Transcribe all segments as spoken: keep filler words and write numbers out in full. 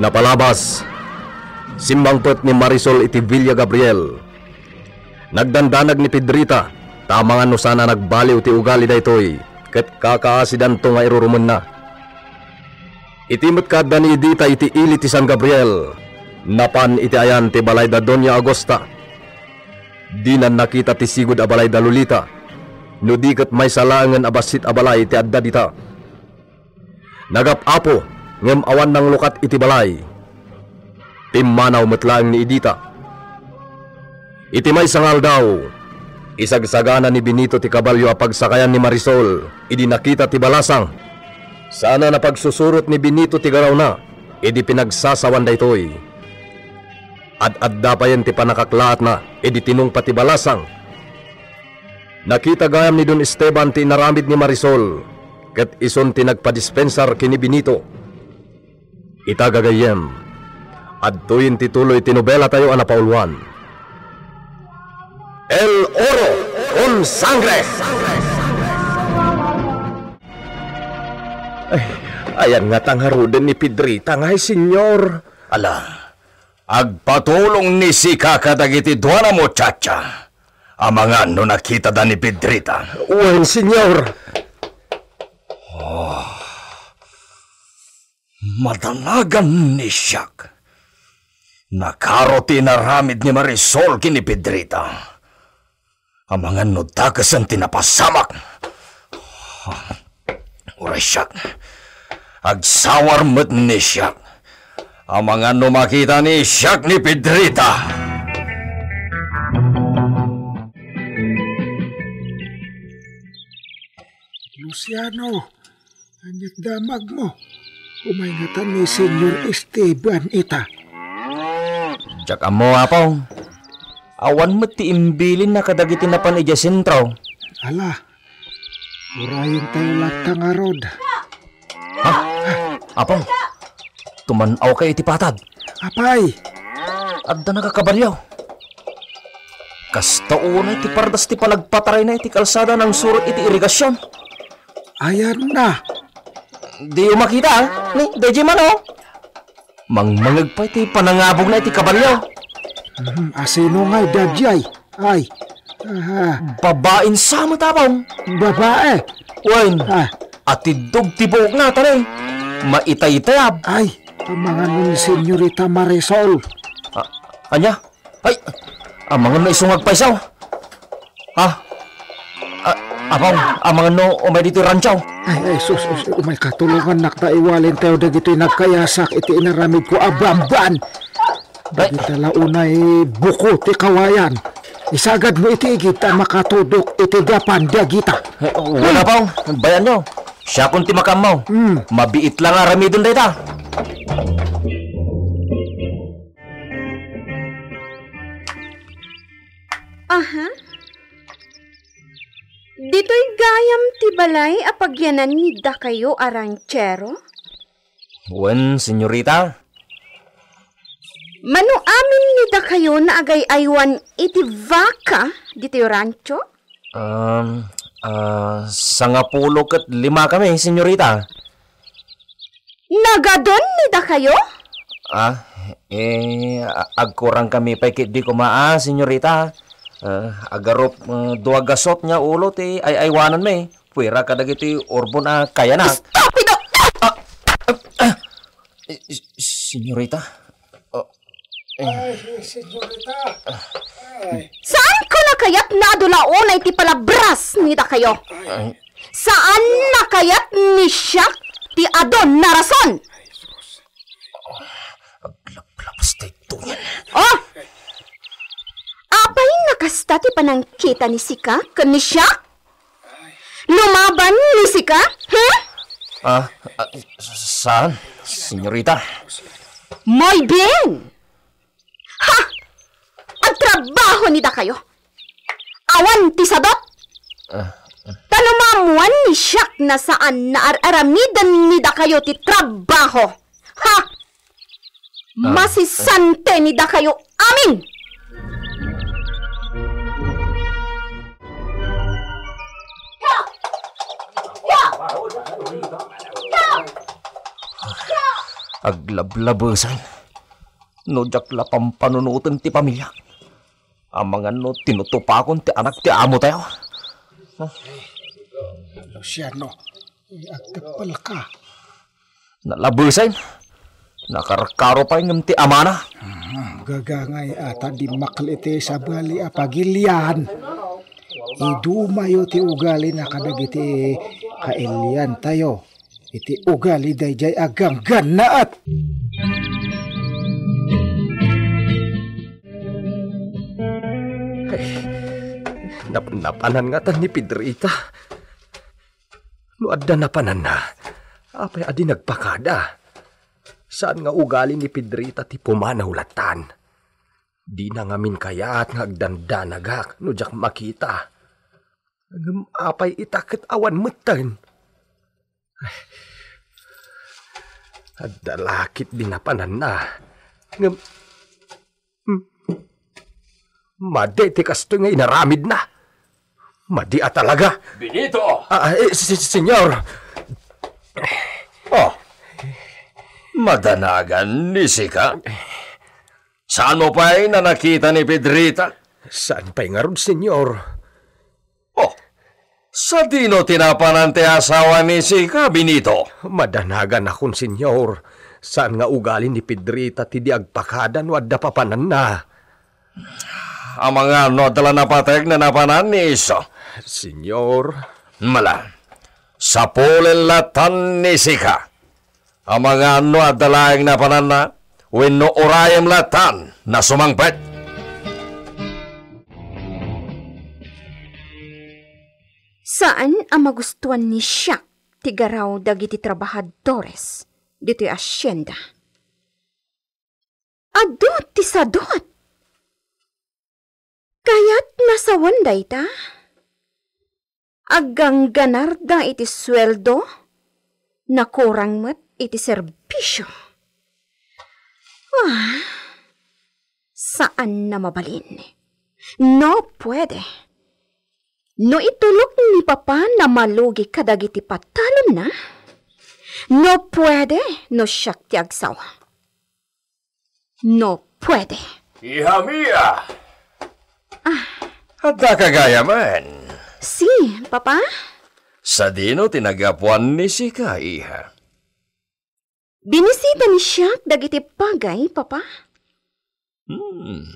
Napalabas, simmangpet ni Marisol iti Villa Gabriel. Nagdandanag ni Pedrita, ta amangan no saan a nagbaliw ti ugali daytoy, ket kakaasidanto nga irurumenna. Iti met kaadda ni Edita iti ili ti San Gabriel, napan iti ayan ti balay da Doña Augusta. Dinan nakita ti sigud a balay da Lolita, no di ket maysa laengen a bassit a balay ti adda dita. Nagap-apo, ngem awan nanglukat iti balay. Pimmanaw met laeng ni Edita. Iti maysa nga aldaw, isagsagana ni Benito ti kabalio a pagsakayan ni Marisol idi nakita ti balasang. Saan a napagsusurot ni Benito ti garawna idi pinagsasawan daytoy. Ad-adda payen ti pannakaklaatna idi tinungpa ti balasang. Nakita gayam ni Don Esteban ti inaramid ni Marisol, ket isun ti nagpadispensar ken ni Benito. Ita, gagayyem, adtoyen ti tuloy ti nobelatayo a napauluan. El Oro con Sangre! Ay, ayan ngata ngaruden ni Pedrita ngay, Señor. Ala, agpatulong ni sika kadagiti dua a muchacha. Amangan no nakitada ni Pedrita. Wen, Señor. Oh. Madanagan ni Siak. Nakaro ti inaramid ni Marisol ken ni Pedrita. Amangan no dakesen ti napasamak. Uray siak, agsawar met ni siak. Amangan no makita ni siak ni Pedrita. Luciano, ania't damagmo? Umay ngata ni Senyor Esteban ita. Diak ammo, Apong. Awan met ti imbilinna kadagiti napan idiay sentro. Ala, urayentayo latta ngarud. Ha? Apong, tuman-awkayo iti patad. Apay? Adda nakakabalio. Kasta unay ti pardas ti panagpatarayna iti kalsada nangsurot iti irigasion. Ayanna. Diyo makita, a? Ni, daydiay man, o. Mangmangeg pay ti panangabongna iti kabalio. Mhm, asino ngay daydiay? Ay. Aha. Babaen sa met, Apong. Babae? Wen. Ah. Atiddog ti buokna, ta ne, maitaytayab. Ay, amangan ni Senyorita Marisol. A-, ania? Ay, amangan no isu nga agpayso. Ha? A-, Apong, amangan no umay ditoy rancho. Ay, ay, sus, sus, umay katulongannak ta iwalentayo dagitoy nagkayasak iti inaramidko a bamban. Ay. Dagita la unay buko ti kawayan. Isagadmo iti igid ta makatudok iti gapan dagita. Eh, wala, Apong. Bayanyo. Siakon ti makaammo. Hmm. Mabiit la nga aramiden dayta. Aha. Ditoy gayam ti balay a pagyanan ni dakayo a ranchero? Wen, senyorita. Mano amin ni dakayo nga agay-aywan iti baka ditoy rancho? Um, ah, sangapulo ket lima kami, senyorita. Nagadun ni dakayo? Ah, eh, a-, agkurang kami pay ketdi koma, a, senyorita. Ah, agarup, ah, dua gasot nga ulo ti ay-aywananmi. Puera kadagiti urbon a kayanak. Estúpido! Ah, ah, ah, eh, senyorita. Oh, eh. Ay, senyorita. Ay. Saanko a kayat nga adu la unay ti palabras ni dakayo? Ay. Saan a kayat ni siak ti adu nga rason? Ay, sus. Aglaplapas daytoyen. Oh! Apay nga kasta ti panangkita ni sika ken ni siak? Lumaban ni sika? Hmm? Ah, ah, saan, senyorita? Muy bien! Ha! Agtrabaho ni dakayo! Awan ti sadot! Ah. Ta no maammuan ni siak nga saan nga ar-aramiden ni dakayo ti trabaho. Ha! Ah. Masisante ni dakayo amin! Aglablabesen. No diak la pampanunoten ti pamiliak, amangan no tinutupakon ti anak ti amotayo. Luciano, agteppelka. Nalabesen. Nakarkaro pay ngem ti amana. Hmm, gagangay a ta dimmakkel iti sabali a pagilian. Idumayo ti ugalina kadagiti kailiantayo. Iti ugali daydiay a ganggannaet. Ay, nap-, napanan ngata ni Pedrita. No adda napananna, apay a di nagpakada? Saan nga ugali ni Pedrita ti pumanaw latan. Dina ngamin kayat nga agdandanagak no diak makita. Ngem apay ita ket awan metten? Adda la ketdi napananna. Ngem, hmm, madi ti kastoy nga inaramidna. Madi a talaga. Benito! Ah, eh, si-, si-, senyor. Oh, madanagan ni sika? Saanmo pay a nakita ni Pedrita? Saan pay ngarud, senyor? Oh, sadino ti napanan ti asawa ni sika, Benito? Madanaganakon, senyor. Saan nga ugali ni Pedrita ti di agpakada no adda papananna. Amangan no adda la napateg a napanan ni isu? Senyor. Mala, sapulen latan ni sika. Amangan no adda laeng napananna, wenno urayem latan a sumangpet. Saan a magustuan ni Siak ti garaw dagiti trabahadores ditoy asienda. Adu ti sadut! Kayatna sawen dayta? Aggangganarda iti sueldo, nakurang met iti serbisio. Ah, saan a mabalin. No puede, no itulok ni Papa a malugi kadagiti patalonna, no puede, no siak ti agsawa. No puede. Iha Mia! Ah. Addaka gayamen? Si, Papa? Sadino ti naggapuan ni sika, iha? Binisita ni siak dagiti bagay, Papa. Hmm.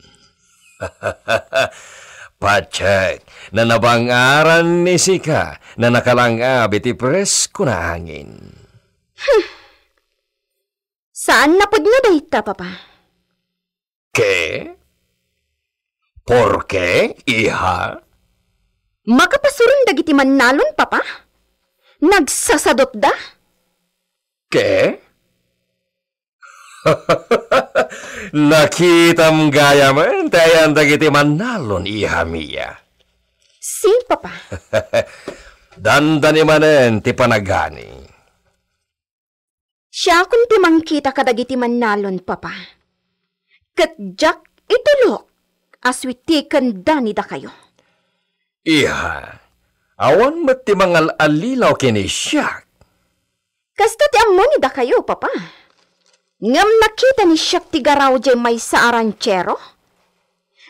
Patiek, nanabang-aran ni sika a nakalangab iti presko a hangin. Hmm. Saan a pudno dayta, Papa. Ke? Porke, iha? Makapasuron dagiti mannalon, Papa? Nagsasadutda? Ke? Nakitam gayamen ti ayan dagiti mannalon, iha Mia. Si, Papa. Dandani manen ti panagani. Siakon ti mangkita kadagiti mannalon, Papa. Ket diak itulok a suitikenda ni dakayo. Iha, awan met ti mangal-allilaw ken ni siak. Kasta ti ammo ni dakayo, Papa. Ngem nakita ni siak ti garaw diay maysa a ranchero.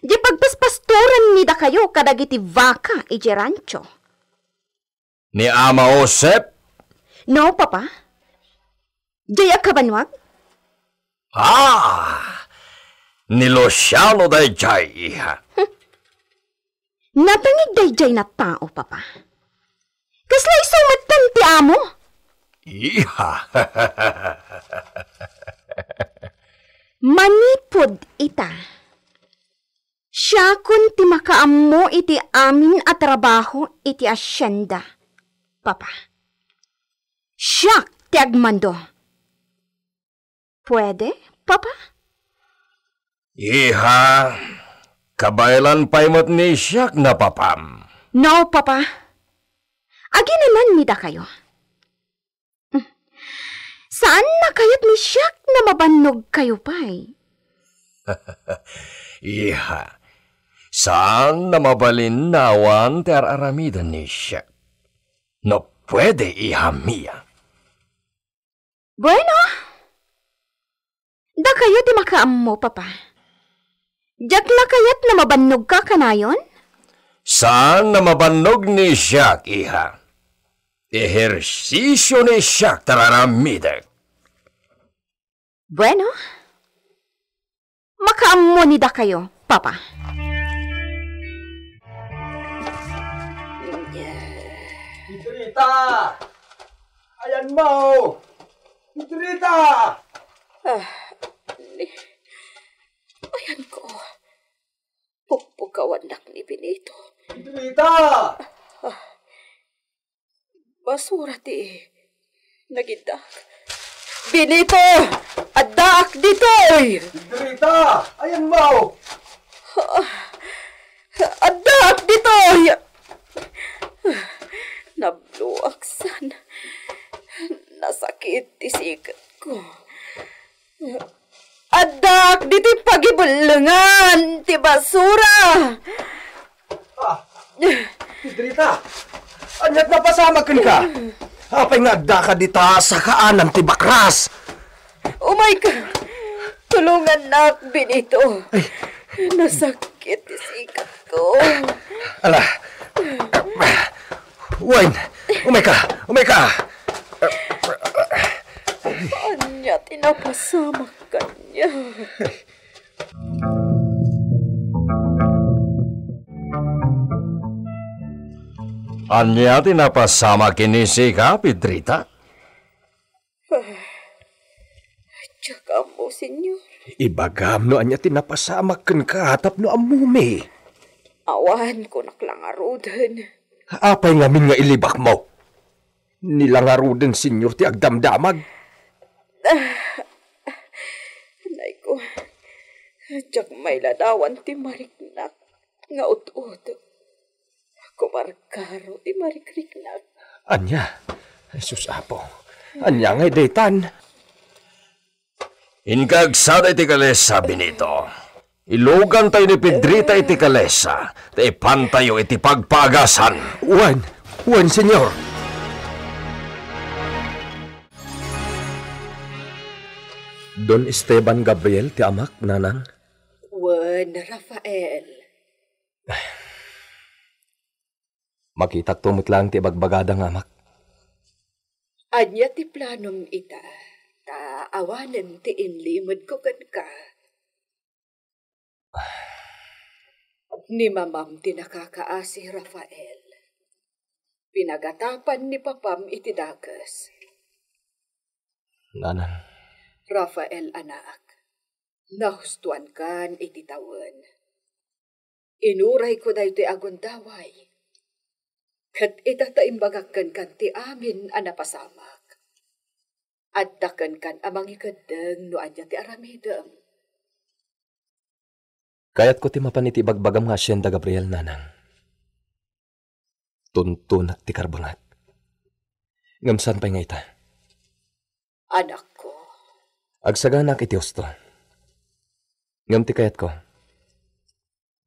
Diay pagpaspastoran ni dakayo kadagiti baka idiay rancho. Ni Ama Josep? No, Papa. Diay a kabanwag? Ah! Ni Luciano daydiay, iha. Natangig daydiay a tao, Papa. Kasla isu metten ti amo? Iha. Manipud ita, siakon ti makaammo iti amin a trabaho iti asienda, Papa. Siak ti agmando. Puede, Papa? Iha, kabaelan pay met ni siak a papam. No, Papa. Aginanan ni dakayo. Saan a kayat ni siak a mabannogkayo pay. Iha, saan a mabalin a awan ti ar-aramiden ni siak. No puede, iha Mia. Bueno, Dakayo ti makaammo, Papa. Diak la kayat no mabannogka kanayon? Saan a mabannog ni siak, iha. Ehersisio ni siak ti ar-aramidek. Bueno, makaammo ni dakayo, Papa. Pedrita! Ayanmo! Pedrita! Ah, ni, ayanko. Pukpukawannak ni Benito. Pedrita! Basura ti nagiddak. Benito! Addaak ditoy! Pedrita! Ayanmo! Ah, addaak ditoy! Nabloak san. Nasakit ti siketko. Addaak ditoy pagibellengan ti basura. Ah, Pedrita, ania't napasamak kenka? Apay nga addaka dita sakaanam ti bakras? Umayka! Tulongannak, Benito. Ay. Nasakit ti siketko. Ala. Wen, umayka, umayka. Ania ti napasamak kaniak? Ania ti napasamak ken ni sika, Pedrita? Diak ammo, Señor. Ibagam no ania ti napasamak kenka tapno ammomi. Awan, kunak la ngaruden. Apay ngamin nga ilibakmo? Ni la ngaruden, Señor, ti agdamdamag. Nay ko, diak mailadawan ti mariknak nga ut-ut. Kumarkaro ti marikriknak. Ania? Jesus, Apo. Ania ngay daytan? Inka agsada iti kalesa, Benito. Ilugantayo ni Pedrita iti kalesa, ta ipantayo iti pagpaagasan. Wen, wen, Señor. Don Esteban Gabriel ti amak, nanang? Wen, Rafael. Makitakto met laeng ti ibagbagada nga amak. Ania ti planom ita, ta awanen ti inlimedko kenka? Ni mamam ti nakakaasi, Rafael. Pinagatapan ni papam iti dakes. Nanang. Rafael, anak, nahustoankan iti tawen. Inurayko daytoy a gundaway. Ket ita ta imbagak kenka ti amin a napasamak. Adda kenka a mangikeddeng no ania ti aramidem. Kayatko ti mapan iti ibagbagam nga hacienda, Gabriel, nanang. Tuntunak ti karbengat. Ngem saan pay nga ita? Anakko. Agsaganak iti husto. Ngem ti kayatko,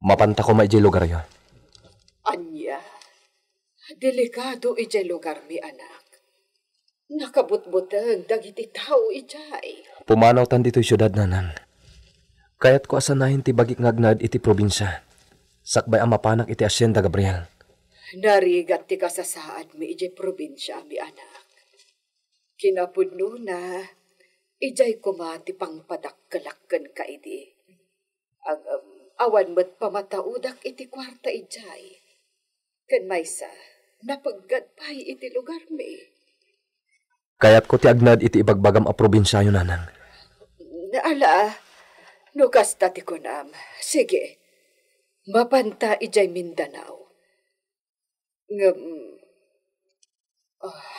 mapanta koma idiay lugaryo. Ania? Delikado idiay lugarmi, anak. Nakabutbuteng dagiti tao idiay. Pumanawtan ditoy siudad, nanang. Kayatko a sanayen ti bagik nga agnaed iti probinsia, sakbay a mapanak iti Hacienda Gabriel. Narigat ti kasasaadmi idiay probinsiami, anak. Kinapudnona, idiay koma ti pangpadakkelak kenka idi. Ngem awan met pamataudak iti kuarta idiay. Ken maysa, napeggad pay iti lugarmi. Kayatko ti agnaed iti ibagbagam a probinsiayo, nanang. Ala, no kasta ti kunam, sige, mapanta idiay Mindanao. Ngem, ah.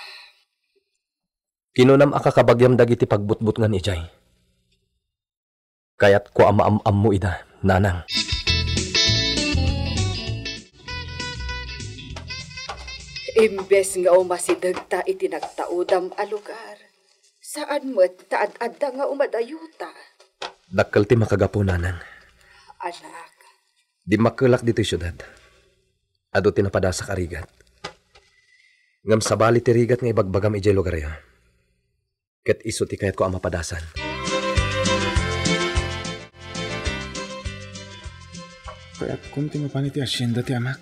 Kinunam a kakabagiam dagiti pagbutbutngan idiay. Kayatko a maam-ammo ida, nanang. Imbes nga umasidegta iti nagtaudam a lugar, saan met ta ad-adda nga umadayota. Dakkel ti makagapu, nanang. Anak. Dimmakkelak ditoy siudad. Adu ti napadasak a rigat. Ngem sabali ti rigat nga ibagbagam idiay lugaryo. Ket isu ti kayatko a mapadasan. Kayatkon ti mapan iti hacienda ti amak.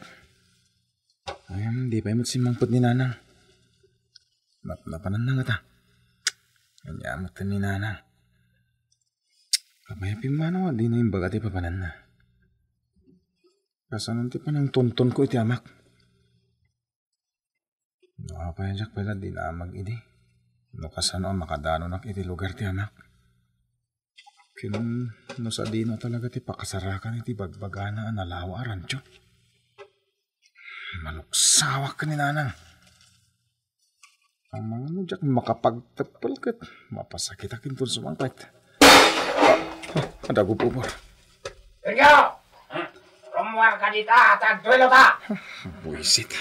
Ay, di pay met simmangpet ni Nanang. Napnapananna ngata. Ania met ni Nanang? Apay a pimmanaw a dina imbaga ti papananna? Kasano ti panangtontonko iti amak? No apay a diak pay la dinamag idi? No kasano a makadanonak iti lugar ti amak? Ken no sadino talaga ti pakasarakan iti bagbagana a nalawa a rancho? Maluksawak ken ni Nanang. Amangan no diak makapagteppel ket mapasakitak inton sumangpet. Ah, adda gububor. Sergio! Rummuarka dita, ta agduelota! Buisit.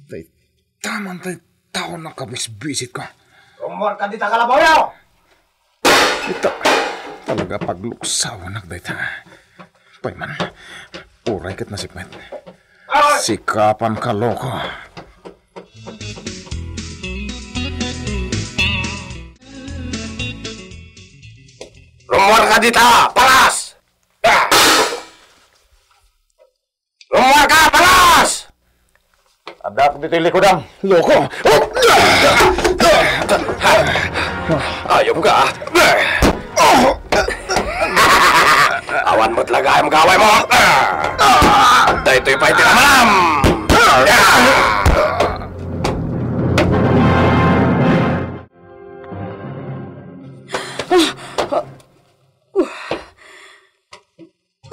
Dayta man tay tao nakabisbisit ka. Rummuarka dita, kalabawyo! Ita, talaga pagluksawanak dayta. Pay man, uray ket nasipnget. Ay! Sikapan ka, loko. Rummuarka dita, paras! Ah! Rummuarka, paras! Addaak ditoy likudam. Loko! Ayom ka! Awan met la gayam gaway mo! Daytoy pay ti amanam!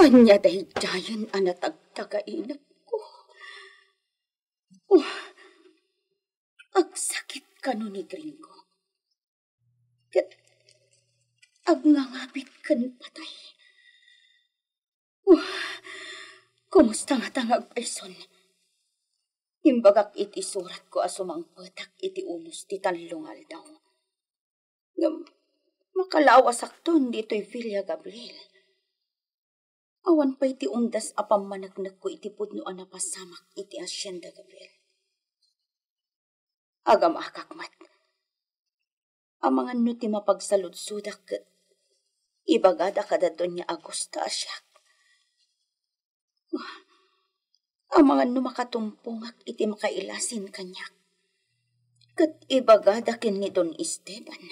Ania daydiayen a natagtagainepko? Oh, agsakit kano ni Gringo. Ket agngangabit ken patay. Oh, kumusta ngata nga agpayson? Imbagak iti suratko a sumangpetak iti unos ti tallo nga aldaw. Ngem makalawasakton ditoy Villa Gabriel. Awan pay ti umdas a pammaneknekko iti pudno a napasamak iti Hacienda Gabriel. Agamakak met. Amangan no ti mapagsaludsodak ket ibagada kada Doña Agusta a siak. Amangan no makatumpongak iti makailasin kaniak. Ket ibagada ken ni Don Esteban.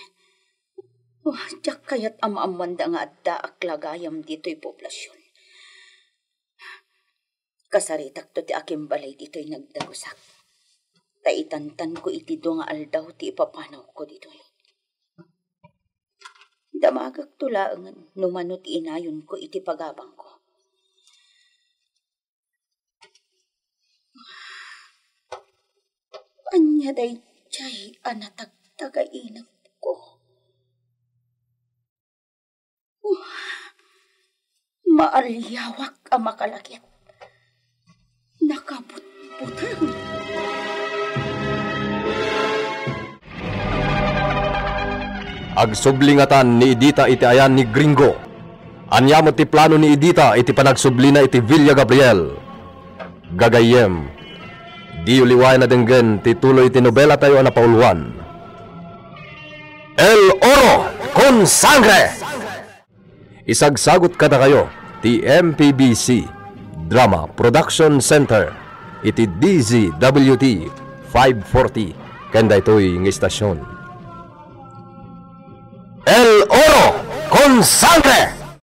Oh, diak kayat a maammanda nga addaak la gayam ditoy poblasion. Kasaritakto ti akimbalay ditoy nagdagusak. Ta itantanko iti dua nga aldaw ti ipapanawko ditoy. Damagakto laengen no mano ti inayonko iti pagabangko. Ania daydiay a natagtagainepko? Oh, maaliawak a makalagip. Nakabutbuteng. Agsubli ngatan ni Edita iti ayan ni Gringo. Ania met ti plano ni Edita iti panagsublina iti Villa Gabriel? Gagayyem, diyo liwayan a denggen ti tuloy ti nobelatayo a napauluan, El Oro con Sangre! Isagsagut kadakayo ti M P B C Drama Production Center iti D Z W T five forty ken daytoy nga istasyon. El Oro con Sangre!